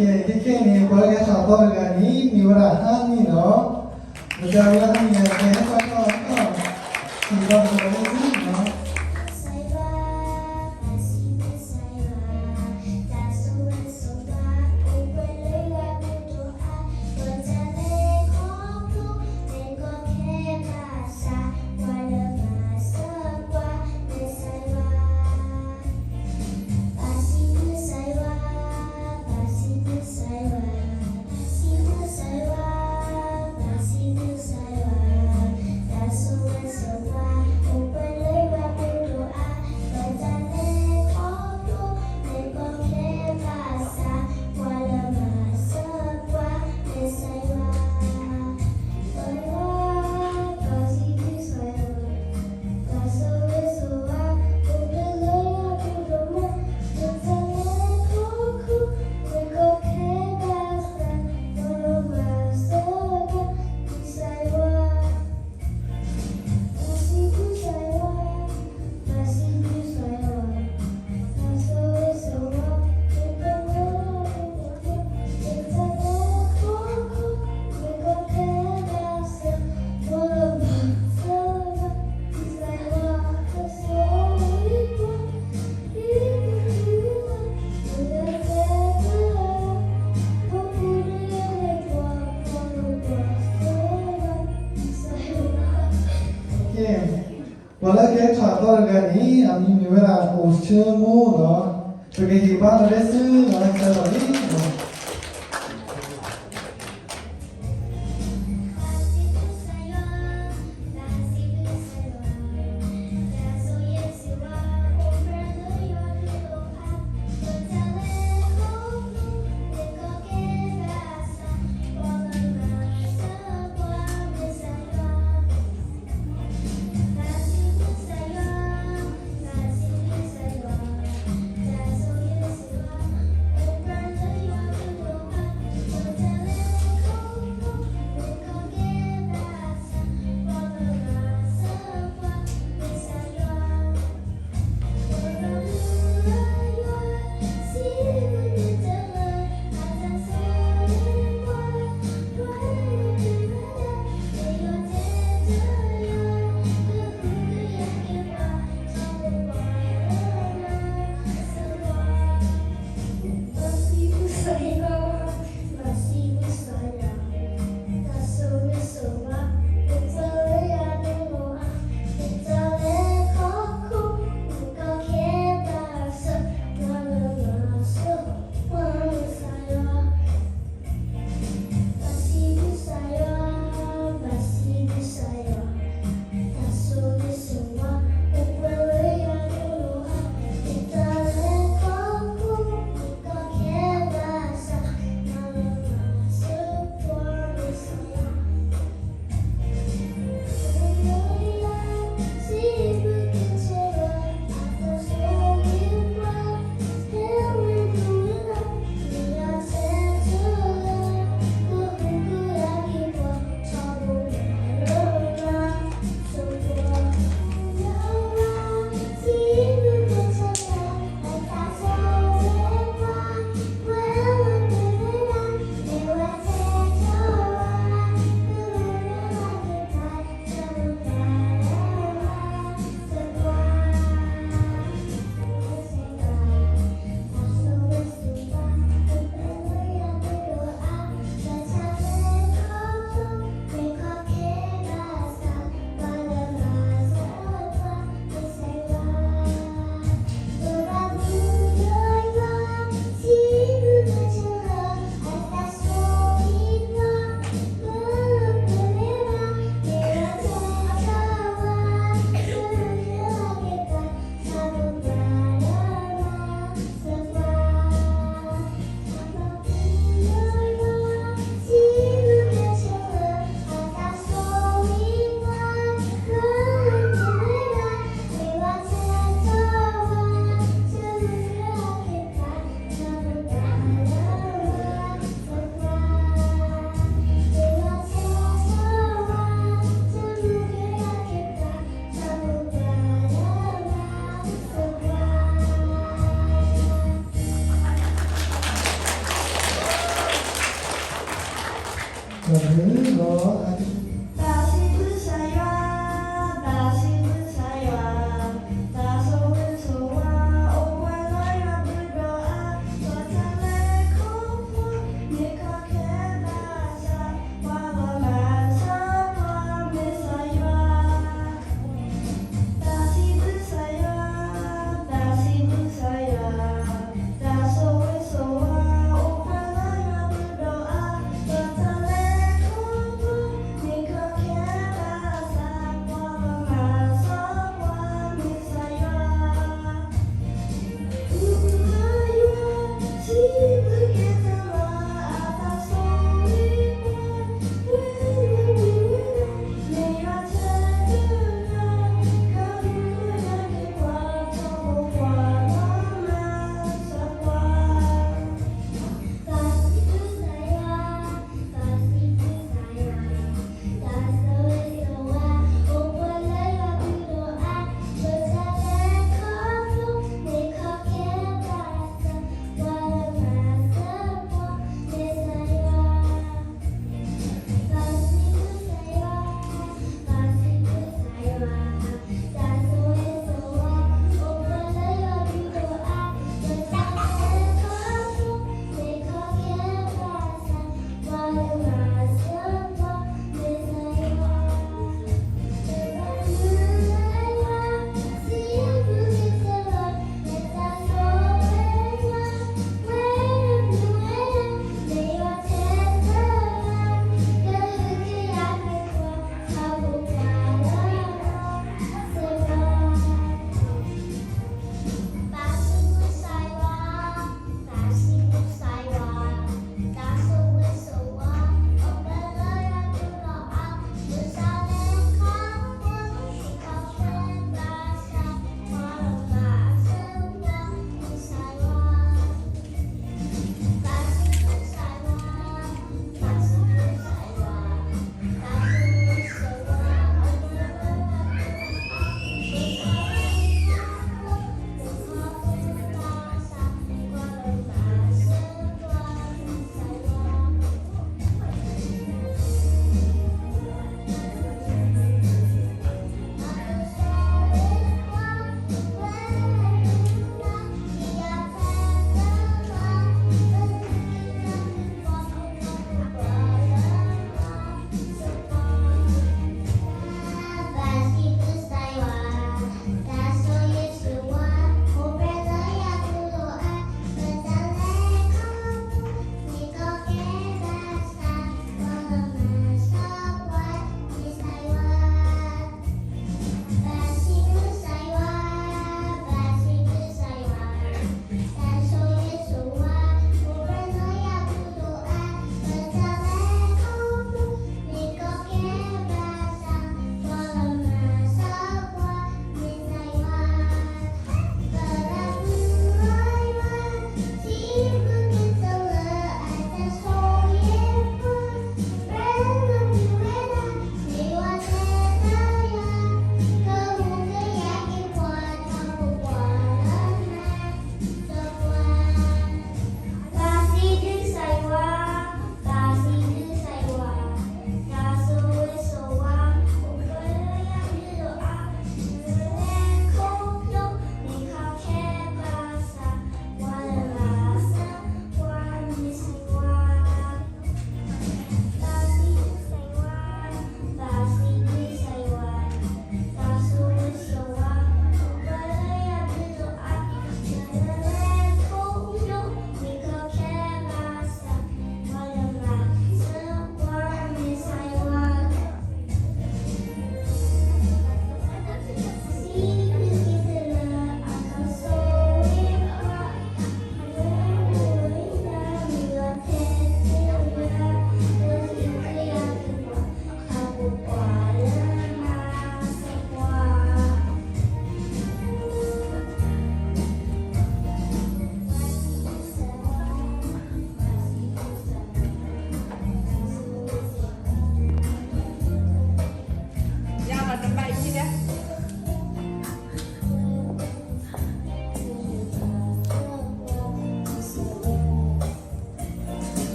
ခဲခဲန့ၣ် ပှၤလၢကဲထီၣ်သီတဂၤန့ၣ် မ့ၢ်ဝဲဒၣ်ဟါန့ၣ်လီၤ. မတၤဝဲဟါန့ၣ် ကဲထီၣ်သီ စံးဘၣ်ပှၤလၢသုနီၤ. ပှၤလၢကဲထီၣ်သီတဂၤန့ၣ် အမံၤမ့ၢ်ဝဲဒၣ် အိၣ်ဆၢမိၢ်လီၤ. ပကဟ့ၣ်ဘါလီၤလၢသုလီၤ ဆၢလီၤလံလီၤ. လီၤ. တၢ်စံးဘျုးကစၢ်ယွၤ, တၢ်စံးဘျုးကစၢ်ယွၤ, တၢ်ဆိၣ်ဂ့ၤဆိၣ်ဝါ အိၣ်ပှဲၤလီၤယွၤဘုဒီးအါ, ပတၢ်လဲၤခီဖျိ မ့ၢ်ခီခဲဘၣ်ဆၣ်, ပှၤလီၤမၢ်စၢ်ပှၤမ့ၢ်ကစၢ်ယွၤ. တၢ်စံးဘျုးကစၢ်ယွၤ, တၢ်စံးဘျုးကစၢ်ယွၤ, တၢ်ဆိၣ်ဂ့ၤဆိၣ်ဝါ အိၣ်ပှဲၤလီၤယွၤဘုဒီးအါ, ပတၢ်လဲၤခီဖျိ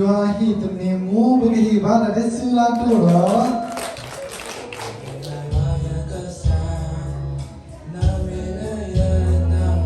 ဟံၣ်တနံၤမူ ပကဟ့ၣ်ဘါတၢ်ဒ့စုလၢတိၢ်ဒီး ဟ့ၣ်လီၤက့ၤပှၤဟံၣ်ဖိန့ၣ်လီၤ.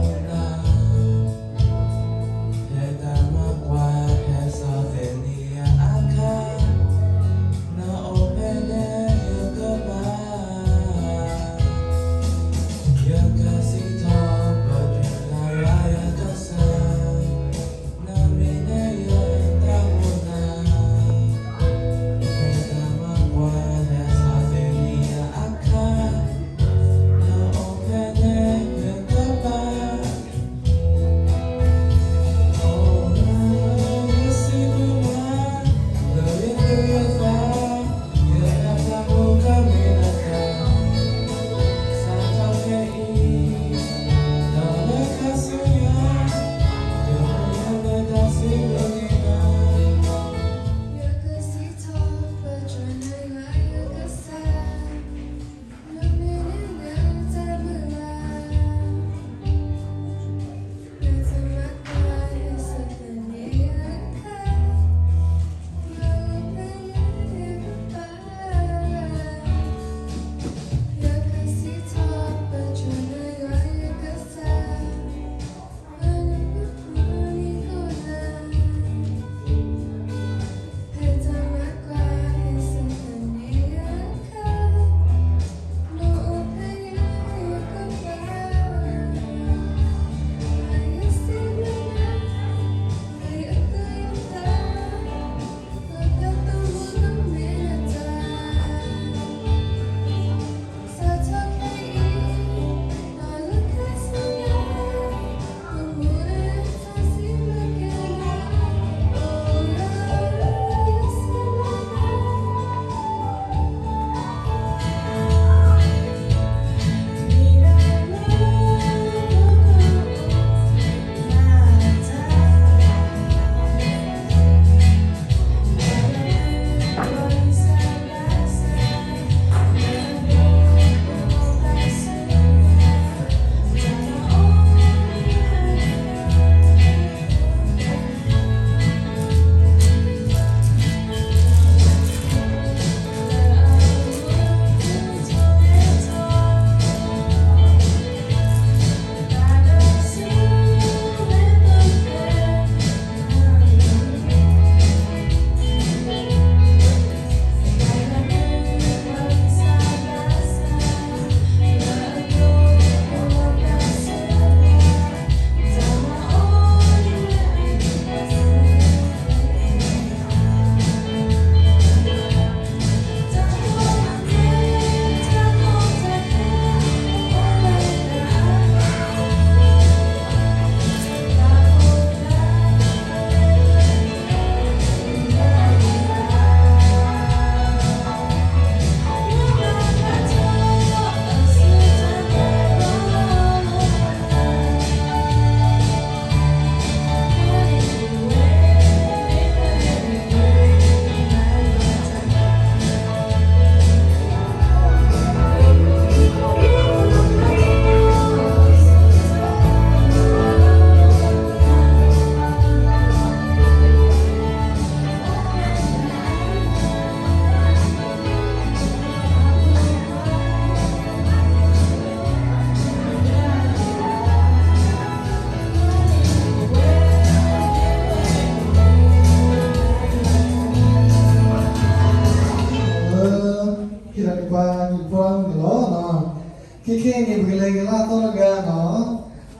ခဲခဲအံၤန့ၣ် ပကလဲၤက့ၤလၢအသီတဂၤနီၤ,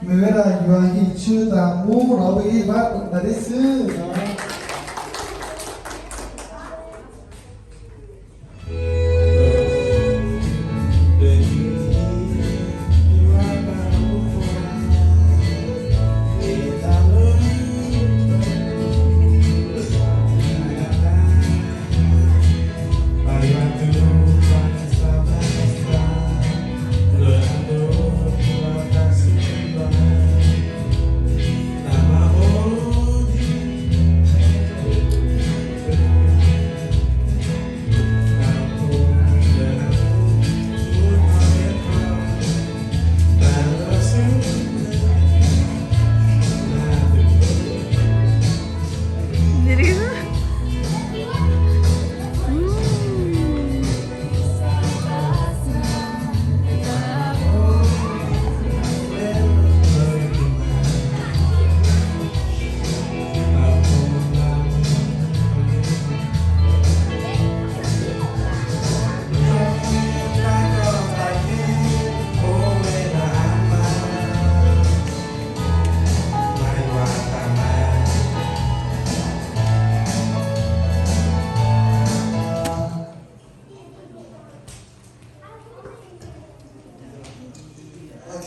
မ့ၢ်ဝဲဒၣ်ယွၤဟ့ၣ်ဆၢတၢ်မူနီၤ, ပကဟ့ၣ်ဘါတၢ်ဒ့စုနီၤ.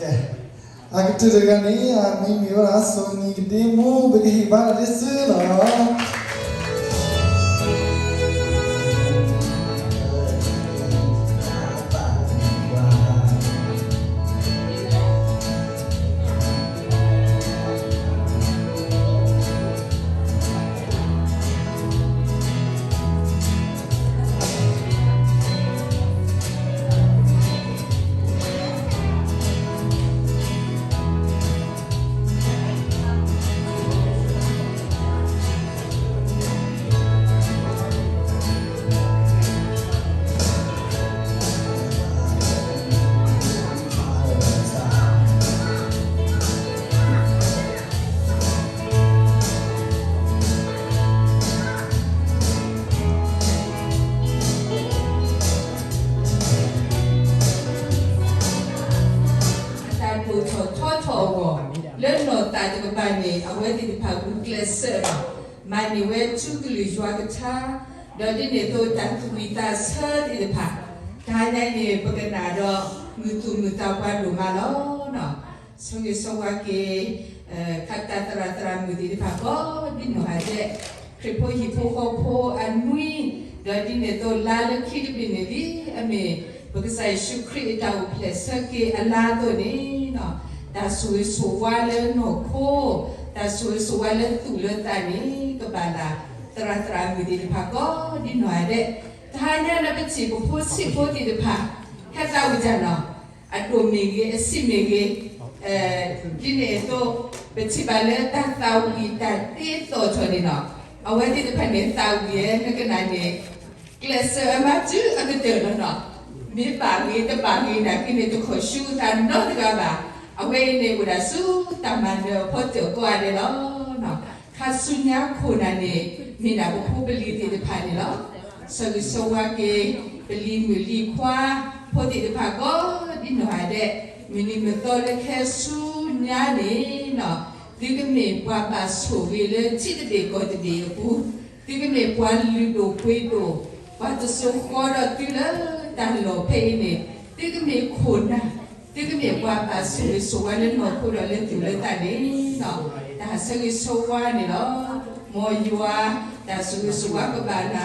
ကဲ, အကတၢၢ်တဂၤန့ၣ် အမံၤမ့ၢ်ဝဲဒၣ် စီၤနံၤကဒ့မူ, ပကဟ့ၣ်ဘါတၢ်ဒ်သိးလီၤ. အတၢ်ဒိၣ်ထီၣ်ထီထီၣ်အဂီၢ် လၢနီၢ်သးတကပၤန့ၣ် အဝဲသ့ၣ်တဖၣ်ဂုာ်ကျဲးစၢးဒီး မၤန့ၢ်ဝဲထူကလုၢ်ယွၤကထါ, ဒီးဒ်န့ၣ်အသိးတၢ်သူၣ်ဝံၣ်သးဆၢသ့ၣ်တဖၣ်, တဟါညါအံၤန့ၣ် ပကနၣ်ဒီးမုာ်သူၣ်မုာ်သးပှၤဒိၣ်မးလီၤ. ဆၢဂ့ၤဆၢဝါက့ၤ ခးတၢ်သရၣ်သရၣ်မုၣ်သ့ၣ်တဖၣ်ကိးဒ်နီၢ်ဂၤဒဲး, ခရံာ်ဖိဟံၣ်ဖိဃီဖိအနွံ, ဒီးဒ်န့ၣ်အသိးလါလၢခံတဘ့ၣ်န့ၣ် ဒ်အမ့ၢ်ပကစၢ်ယ့ၣ်ၡူးခရံာ်အတၢ်အိၣ်ဖျဲၣ်ဆၢက့ၤအလါအသိးန့ၣ်, တၢ်ဆိၣ်ဂ့ၤဆိၣ်ဝါလၢနီၢ်ခိ, တၢ်ဆိၣ်ဂ့ၤဆိၣ်ဝါလၢသူၣ်လၢသးန့ၣ် ကဘၣ်လၢသရၣ်သရၣ်မုၣ်သ့ၣ်တဖၣ်ကိးဒ်နီၢ်ဂၤဒဲး, တဟါညါလၢပထံၣ်ပဖိဆံးဖိသ့ၣ်တဖၣ် ဟဲသးဝံၣ်တၢ်နီၤ, အဒိၣ်မ့ၢ်ဂ့ၤ အဆံးမ့ၢ်ဂ့ၤ, ဒ်န့ၣ်အသိး ပထံၣ်ဘၣ်လၢတၢ်သးဝံၣ်တၢ်တ့သီၣ်ထီၣ်န့ၣ်နီၤ, အဝဲသ့ၣ်တဖၣ်န့ၣ် သးဝံၣ်ဝဲ နကနၣ်န့ၣ် ကျဲးစၢးအမၤတုၤအကတၢၢ်လီၤနီၤ, မ့ၢ်ဘၣ်ဂ့ၤတဘၣ်ဂ့ၤနာ်က့န့ၣ် တခီၣ်ဆူသးနီတဂၤဘၣ်, အဝဲအံၤန့ၣ်အိၣ်ဒၣ်ဆူတၢ်မၤနၢၤအဖီတၢၣ်ကိးဂၤဒဲးလီၤ. ခါဆူညါခိၣ်နၢ်န့ၣ် မ့ၢ်ဒၣ်ပဖိပလံၤသ့ၣ်တဖၣ်န့ၣ်လီၤ. ဆၢဂ့ၤဆၢဝါက့ၤ ပလံၤမုၣ်လံၤခွါ ဖိသ့ၣ်တဖၣ်ကိးဒ်နီၢ်ဂၤဒဲး, မုၢ်နံၤမုၢ်သီလၢခဲဆူညါန့ၣ်နီၤ, သုကမ့ၢ်ပှၤဘၣ်ဆိၣ်ဂ့ၤလၢထံတဘ့ၣ်ကီၢ်တဘ့ၣ်အပူၤ, သုကမ့ၢ်ပှၤလုၢ်ဒိၣ်ပှ့ၤဒိၣ်, ပှၤတစိၤဃီဒီးသုလၢတၢ်လီၢ်ဖဲအံၤန့ၣ်, သုကမ့ၢ်ခိၣ်နၢ်, သုကမ့ၢ်ပှၤဘၣ်ဆိၣ်ဂ့ၤဆိၣ်ဝါလၢနီၢ်ခိဒီးလၢသူၣ်လၢသးန့ၣ်လီၤ. တၢ်ဆၢဂ့ၤဆၢဝါန့ၣ်လီၤ. မ်ယွၤတၢ်ဆိၣ်ဂ့ၤဆိၣ်ဝါကဘၣ်လၢ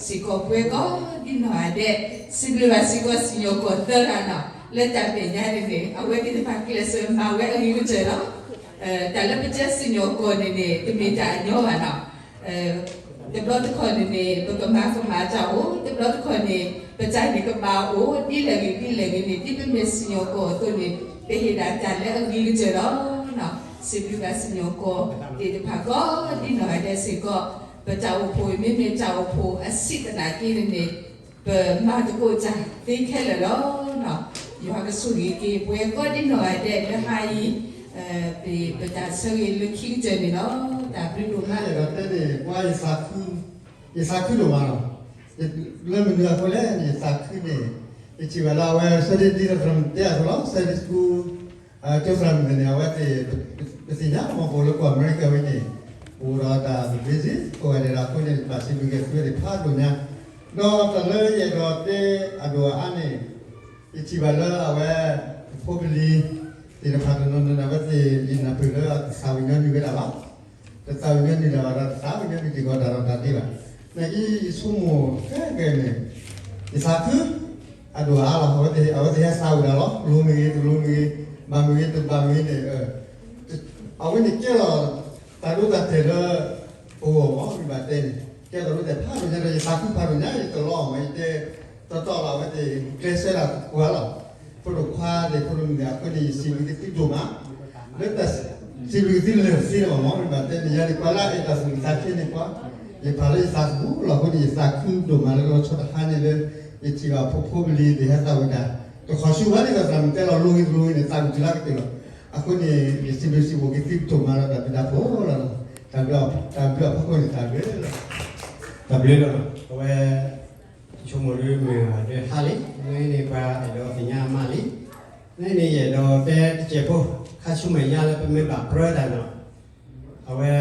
စ့ၢ်ကီးပှၤကိးဒ်နီၢ်ဂၤဒဲး, စံးဘျုးဘၣ်စ့ၢ်ကီးစံၣ်ညီၣ်ကွီၢ်သၢဂၤနီၤ, လၢတၢ်မဲာ်ညါန့ၣ်န့ၣ် အဝဲသ့ၣ်တဖၣ်ကျဲးစၢးမၤဝဲအဂ့ၤကတၢၢ်လီၤ. တၢ်လၢပတဲစံၣ်ညီၣ်ကွီၢ်န့ၣ်န့ၣ် တမ့ၢ်တၢ်အညီဘၣ်နီၤ. တဘျီတခီၣ်န့ၣ်န့ၣ် ပကမၤကမၣ်တၢ်အိၣ်, တဘျီတခီၣ်န့ၣ် ပတၢ်န့ၣ်ကမၣ်အိၣ်, ဒ်လဲၣ်ဂ့ၤဒ်လဲၣ်ဂ့ၤန့ၣ် ဒ်ပမ့ၢ်စံၣ်ညီၣ်ကွီၢ်အသိးန့ၣ် ပဟ့ၣ်ဒၣ်တၢ်လၢအဂ့ၤကတၢၢ်လီၤ. စံးဘျုးဘၣ်စံၣ်ညီၣ်ကွီၢ်သ့ၣ်တဖၣ်ကိးဒ်နီၢ်ဂၤဒဲးစ့ၢ်ကီး, ပတၢ်အိၣ်ဖှိၣ်အံၤ မ့မ့ၢ်တၢ်အိၣ်ဖှိၣ်အဆံးသနာ်က့န့ၣ်န့ၣ် ပမၤသကိးတၢ်သ့ခဲလၢာ်လီၤ. ယွၤကဆိၣ်ဂ့ၤက့ၤပှၤကိးဒ်နီၢ်ဂၤဒဲးလၢဟါအံၤ, ပတၢ်ဆၢဂ့ၤလၢခံကတၢၢ်န့ၣ်လီၤ. တၢ်ဘျုးဒိၣ်မး. ယအဲၣ်ဒိးတဲန့ၣ် ပှၤ ယသးခုဒိၣ်မးလီၤ. လၢမနုၤအဃိလဲၣ်န့ၣ် ယသးခုန့ၣ် ယထံၣ်ဘၣ်လၢအဝဲ Sunday ဒ်သိးသရၣ်မုၣ်တဲအသိးလီၤ Sunday school ကၠိသရၣ်မုၣ်န့ၣ် အဝဲသ့ၣ် ပသ့ၣ်ညါမ့ၢ်ပအိၣ်လၢကီၢ်အမဲရကၤဝဲန့ၣ် ပအိၣ်ဒီးတၢ် busy ကိးဂၤဒဲးဒီးအဃိန့ၣ် ဘၣ်စံးဘျုးက့ၤသုဝဲသ့ၣ်ဖးဒိၣ်ညါ, ဒီးတၢ်လၢယအဲၣ်ဒိးတဲအဒိၣ်အအါန့ၣ် ယထံၣ်ဘၣ်လၢအဝဲ ပဖိပလံၤသ့ၣ်တဖၣ်တနီၤနီၤန့ၣ် အဝဲသ့ၣ်ယနၢ်ပၢၢ်လၢအတသးဝံၣ်ညီနုၢ်ဝဲဒၣ်ဘၣ်, တသးဝံၣ်ညီနုၢ်တၢ်ဘၣ်ဒီး တသးဝံၣ်ညီနုၢ်က့ၤကီးတၢ်ဒီးတၢ်ဒ့ဘၣ်. နာ်က့ ယဆိကမိၣ်ခဲကနံၣ်န့ၣ် ယသးခု အဒိၣ်အါလီၤ. အဝဲသ့ၣ် အဝဲသ့ၣ်ဟဲသးဝံၣ်တၢ်လီၤ. လိၤမ့ၢ်ဂ့ၤ တလိၤမ့ၢ်ဂ့ၤ ဘၣ်မ့ၢ်ဂ့ၤ တဘၣ်မ့ၢ်ဂ့ၤန့ၣ် အဝဲန့ၣ်ကဲလီၤတၢ်ဒိတၢ်တဲာ်လၢပဂီၢ်မ့ၢ် မ့ၢ်ဘၣ်တဲန့ၣ် ကဲလီၤတၢ်ဒိတၢ်တဲာ်ဖးဒိၣ်ညါဒီး ယသးခုဖးဒိၣ်ညါ ယတလီၤမး ယတဲတီတီလီၤ အဝဲသ့ၣ်ကျဲးစၢးတၢ်ကွၢ်လီၤ. ဖိဒိၣ်ခွါသ့ၣ် ဖိဒိၣ်မုၣ်သ့ၣ် အဃိန့ၣ် ယစံးဘျုးက့ၤသုဒိၣ်မး လၢတၢ်စံးဘျုးက့ၤသုလၢာ်သ့လီၤမး မ့ၢ်ဘၣ်တဲန့ၣ် ယၤန့ၣ် ပှၤလၢအအဲၣ်တၢ်သူၣ်ဝံၣ်သးဆၢန့ၣ်ပှၤ ယဖးလၢယသးသမူလီၤ. အဃိန့ၣ် ယသးခုဒိၣ်မးလၢလီၤဆီတဟါန့ၣ်လၢ ယထံၣ်ဘၣ်ဖိဖိပလံၤသ့ၣ်ဟဲသးဝံၣ်တၢ် တခီဆူဝဲန့ၣ်ဒီး သရၣ်မုၣ်တဲလီၤလိၤဂ့ၤတလိၤဂ့ၤန့ၣ် သးဝံၣ်တုၤလၢကတၢၢ်လီၤ. အဃိန့ၣ် ယစံးဘျုးစံးဘိၣ်က့ၤသုဒိၣ်မးလီၤ တၢ်ဘျုးတၢ်ဖှိၣ်လီၤ. တၢ်ဘျုးအဖီခိၣ်န့ၣ် တၢ်ဘျုးလီၤ. တၢ်ဘျုးလီၤ. အဝဲ ယဆိကမိၣ်ဒ်မ့ၢ်ဂ့ၤဒ်ဟါလံ မ့ၢ်န့ၣ်ပှၤအဲၣ်ဒိးသ့ၣ်ညါအမးလံ. မ့ၢ်န့ၣ်ယအဲၣ်ဒိးတဲတစဲးဖိ ခါဆူမဲာ်ညါလၢပမ့ၢ်ဘၣ်ပြၢတၢ်နီၤ အဝဲ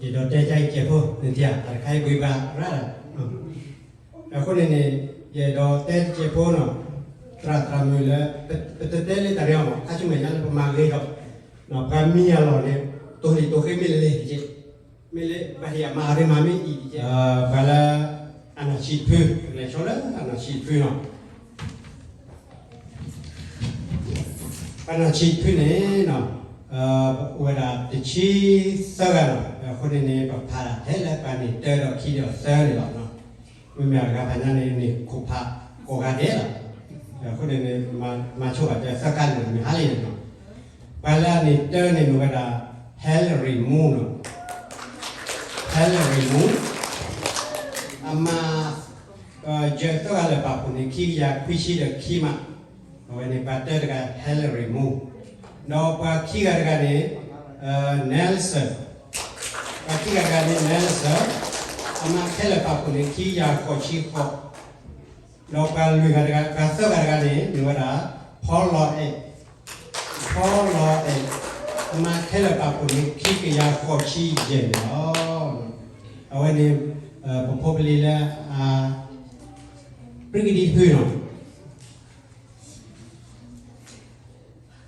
ယအဲၣ်ဒိးတဲတၢ်တစဲးဖိ နတၢ်တခါအံၤဘှံးဘၣ်ရၣ်လီၤ. အဃိန့ၣ်န့ၣ် ယအဲၣ်ဒိးတဲတစဲးဖိနီၤ သရၣ်သရၣ်မုၣ်လၢ ပတတဲလၢတၢ်န့ၣ်အီၤမး ခါဆူမဲာ်ညါလၢပမၤဂ့ၤဒီး ပှၤမံယၤလီၤန့ၣ် တိၢ်လံတိၢ်ဃ့မ့ၢ်လၢလဲၣ်တက့ၢ်, မ့ၢ်လၢပှၤဟ့ၣ်အမၤအရ့မၤမ့ၢ်အံၤတက့ၢ်, ပှၤလၢ အနီၢ်ဆံးတဖု, လဲၤဆိလၢအနီၢ်ဆံးတဖုနီၤ ပနီၢ်ဆံးတဖုန့ၣ် အိၣ်ဝဲဒၣ်တဆံသၢဂၤလီၤ. အဃိန့ၣ်န့ၣ် ပဖးဒၣ်ထဲလၢပှၤန့ၢ်တၢဒီးခံဒီးသၢန့ၣ်လီၤ. မ့မ့ၢ်တဂၤဖးညါန့ၣ် န့ၢ်ခိၣ်ဖးကိးဂၤဒဲးလီၤ. အဃိန့ၣ်န့ၣ် မၤဆိဘၣ်တၢ်သၢခါန့ၣ် မ့ၢ်ဟါလံန့ၣ်လီၤ. ပှၤလၢအန့ၢ်တၢန့ၣ်မ့ၢ်ဝဲဒၣ် Hillary Moo နီၤ Hillary Moo အမၤ ယဲၢ်သၢဂၤလၢပာ်ဖှိၣ်န့ၣ် ခံကယၤခွံဆံဒီးခံမး, အဝဲန့ၣ်ပှၤတၢတဂၤ Hillary Moo, ဒီးပှၤခံဂၤတဂၤန့ၣ် Nelson, ပှၤခံဂၤတဂၤန့ၣ် Nelson, အမၤခဲလၢာ်ပာ်ဖှိၣ်န့ၣ် ခံကယၤဃိးဆံဃိး, ဒီးပှၤလွံၢ်ဂၤတဂၤ ပှၤသၢဂၤတဂၤန့ၣ် မ့ၢ်ဝဲဒၣ် ဖီလီၤအဲး, ဖီလီၤအဲး, အမၤခဲလၢာ်ပာ်ဖှိၣ်န့ၣ် ခံကယၤဃိးဆံယဲၢ်န့ၣ်လီၤ. အဝဲန့ၣ် ပဖိပလံၤလၢ ပြံကဒံတဖုနီၤ,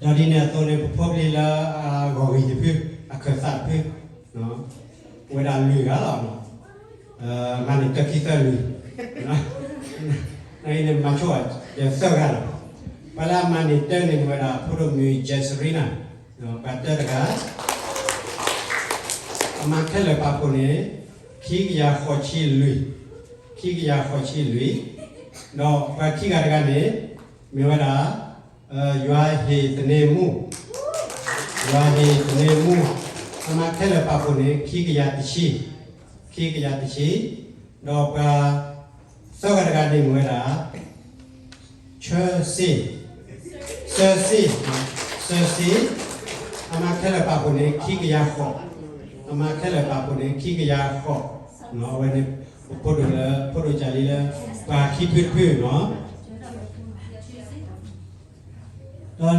ဒီးဒ်န့ၣ်အသိးန့ၣ် ပဖိပလံၤလၢအဂီၢ်ဂံၢ်တဖု, အခၢၣ်သးတဖု, အိၣ်ဝဲဒၣ်လွံၢ်ဂၤလီၤ. မၤန့ၢ်တၢခံသၢလွံၢ်, နာ်က့န့ၣ်မၤဆိဘၣ်ယဲၢ်သၢဂၤလီၤ. ပှၤလၢအမၤန့ၢ်တၢန့ၣ်မ့ၢ်ဝဲဒၣ် ဖိဒိၣ်မုၣ် Jezrina, ပှၤတၢတဂၤ အမၤခဲလၢာ်ပာ်ဖှိၣ်န့ၣ် ခံကယၤဃိးဆံလွံၢ်, ခံကယၤဃိးဆံလွံၢ်, ဒီးပှၤခံဂၤတဂၤန့ၣ် မ့ၢ်ဝဲဒၣ် ယွၤဟ့ၣ်သန့ၤမူ, ယွၤဟ့ၣ်သန့ၤမူ, အမၤခဲလၢာ်ပာ်ဖှိၣ်န့ၣ် ခံကယၤတဆံ, ခံကယၤတဆံ, ဒီးပှၤသၢဂၤတဂၤန့ၣ်မ့ၢ်ဝဲဒၣ် ဆၢစ့, ဆၢစ့, ဆၢစ့, အမၤခဲလၢာ်ပာ်ဖှိၣ်န့ၣ် ခံကယၤဃိး, အမၤခဲလၢာ်ပာ်ဖှိၣ်န့ၣ် ခံကယၤဃိး, အဝဲန့ၣ် ပဖိဒိၣ်လၢ ဖိဒိၣ်ကၢ်လံလၢ ပှၤခံဖုတဖု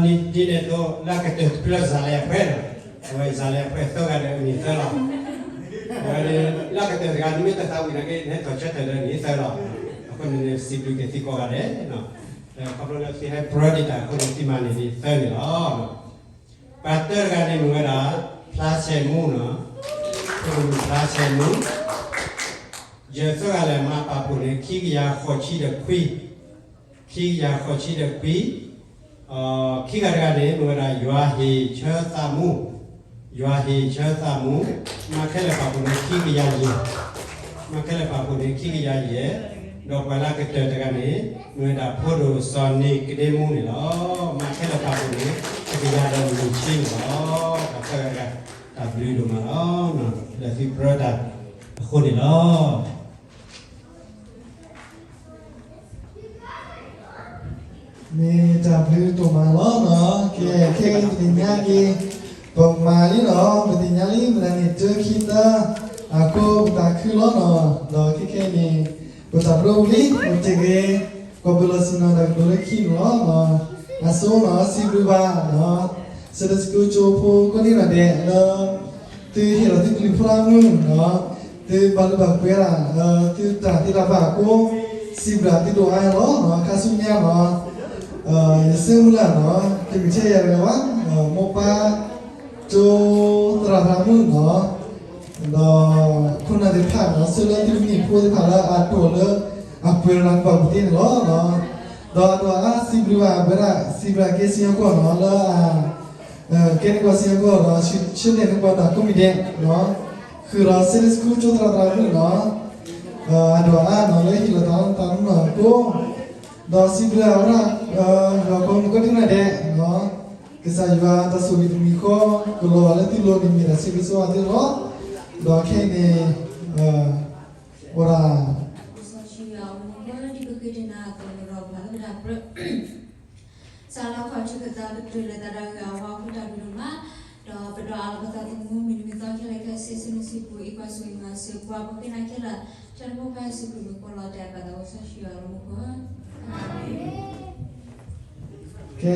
နီၤ ဒီးဒ်န့ၣ်အသိး လၢအကတၢၢ်တဖုလၢစၤလဲအဖှဲၣ်နီၤ, အဝဲစၤလဲအဖှဲၣ်သၢဂၤဒီးအနံၣ်သၢလီၤ. အဝဲန့ၣ် လၢအကတၢၢ်တဂၤ နမ့ၢ်တသးဝံၣ်နာ်က့ နဟဲထီၣ်ဆၢထၢၣ်ဒီးအနံၣ်သၢလီၤ. အဃိန့ၣ်န့ၣ် စံးဘျုးက့ၤသုကိးဂၤဒဲး, ခီဖျိလၢသုဟဲပြၢဒံးတၢ်အဃိန့ၣ် သုမၤန့ၢ်ဒံးသၢန့ၣ်လီၤ. ပှၤတၢတဂၤန့ၣ်မ့ၢ်ဝဲဒၣ် ဖျါဆဲးမူနီၤ, ဖျါဆဲးမူ, ယဲၢ်သၢဂၤလၢမၤပာ်ဖှိၣ်န့ၣ် ခံကယၤဃိးဆံဒီးခွံ, ခံကယၤဃိးဆံဒီးခွံ, ခံဂၤတဂၤန့ၣ် မ့ၢ်ဝဲဒၣ် ယွၤဟ့ၣ်ဆၢသးမူ, ယွၤဟ့ၣ်ဆၢသးမူ, မၤခဲလၢာ်ပာ်ဖှိၣ်န့ၣ် ခံကယၤယဲၢ်, မၤခဲလၢာ်ပာ်ဖှိၣ်န့ၣ် ခံကယၤယဲၢ်, ဒီးပှၤလၢအကတၢၢ်တဂၤန့ၣ် မ့ၢ်ဝဲဒၣ်ဖိဒိၣ်စီၤနံၤကဒ့မူန့ၣ်လီၤ. မၤခဲလၢာ်ပာ်ဖှိၣ်န့ၣ် တကယၤဒီးလွံၢ်ဆံန့ၣ်လီၤ. တၢ်သၢဂၤတဂၤ တၢ်ဘျုးဒိၣ်မးလီၤ. လၢသုပြၢတၢ်အဃိန့ၣ်လီၤ. မ့ၢ်တၢ်ဘျုးဒိၣ်မးလီၤနီၤ. ကဲ ခဲအံၤတနံၤညါအံၤ ပမၤလံနီၤ, ပသ့ၣ်ညါလံ ပတၢ်န့ၣ်တၢခံသၢ အဃိပသးခုလီၤနီၤ. ဒီးခဲခဲအံၤန့ၣ် ပတၢ်ပြၢပူၤလံ ပတ့ၢ်ဂ့ၤ ကီၢ်ပၢၤလီၢ်ဆ့ၣ်နီၤတၢ်ကတိၤလၢခံန့ၣ်လီၤ. အဆိနီၤ စံးဘျုးဘၣ်နီၤ Sunday School ကၠိဖိကိးဂၤဒဲးလၢ သုဟ့ၣ်လီၤသုကလုၢ်ဖိလၢမုၢ်နီၤ, သုဘၣ်လုၢ်ဘၣ်ပှ့ၤဒၣ် သုတၢ်သ့တၢ်ဘၣ်အဃိ စံးဘျုးသုဒိၣ်အါလီၤနီၤ. ခါဆူညါနီၤ ယဆၢမုၢ်လၢ်နီၤ တမ့ၢ်ထဲယၤတဂၤဘၣ်, မိၢ်ပၢ် ကၠိသရၣ်သရၣ်မုၣ်နီၤ ဒီးခိၣ်နၢ်သ့ၣ်တဖၣ်နီၤ ဆၢလၢသုတမံၤဖိသ့ၣ်တဖၣ်လၢအဒိၣ်လၢအပှဲၤလၢနကဘၣ်ပူၤသ့န့ၣ်လီၤ. ဒီးအဒိၣ်အါစံးဘျုးဘၣ်ဝဲဒၣ် စံးဘျုးက့ၤစံၣ်ညီၣ်ကွီၢ်နီၤ လၢအ ကဲန့ၢ်ပှၤစံၣ်ညီၣ်ကွီၢ်ဒီး ဆၢတဲာ်န့ၢ်ပှၤတၢ်ကိးမံၤဒဲးနီၤ, ဃုာ်ဒီး Sunday School ကၠိသရၣ်သရၣ်မုၣ်နီၤ, အဒိၣ်အါနီၤ လၢဟ့ၣ်လီၤတၢ်သးသမူနီၤအဃိ, ဒီးစံးဘျုးဝဲဒၣ် ယွၤကိးမုၢ်ကိးဒံးနၤဒဲးနီၤ, ကစၢ်ယွၤတၢ်ဆိၣ်ဂ့ၤတမံၤဃီ ကလီၤဘၣ်လၢသုလိၤန့ၣ် မ့ၢ်တၢ်ဆၢဂ့ၤဆၢဝါသုလီၤ. ဒီးခဲအံၤန့ၣ် ဝဲဒၣ် စီဆှံယွၤအမူခိၣ် ဒ်ပဃ့တနၤအသိးန့ၣ်ဒီး ပှၤလၢပတၢ်ပြၢ စးလၢခီၣ်ထံးကသးကတၢၢ်လၢသးဒီးဂၤအဝဲအဃိတၢ်ဘျုးဒိၣ်မး, ဒီးပဒိးအးလီၤပသးသမူမုၢ်နံၤမုၢ်သီခဲလၢာ်ခဲဆ့ ဆ့နုၤဆ့ပူၤ အံၤကွၢ်စိအံၤမၤစၢၤ ပှၤပဃ့နၤခဲလၢာ် ထဲတမူဖဲစူးခရံာ်မံၤဃိလီၤတဲာ်ပာ်သးအိၣ်စီဆှံယွၤအမူခိၣ်. ကဲ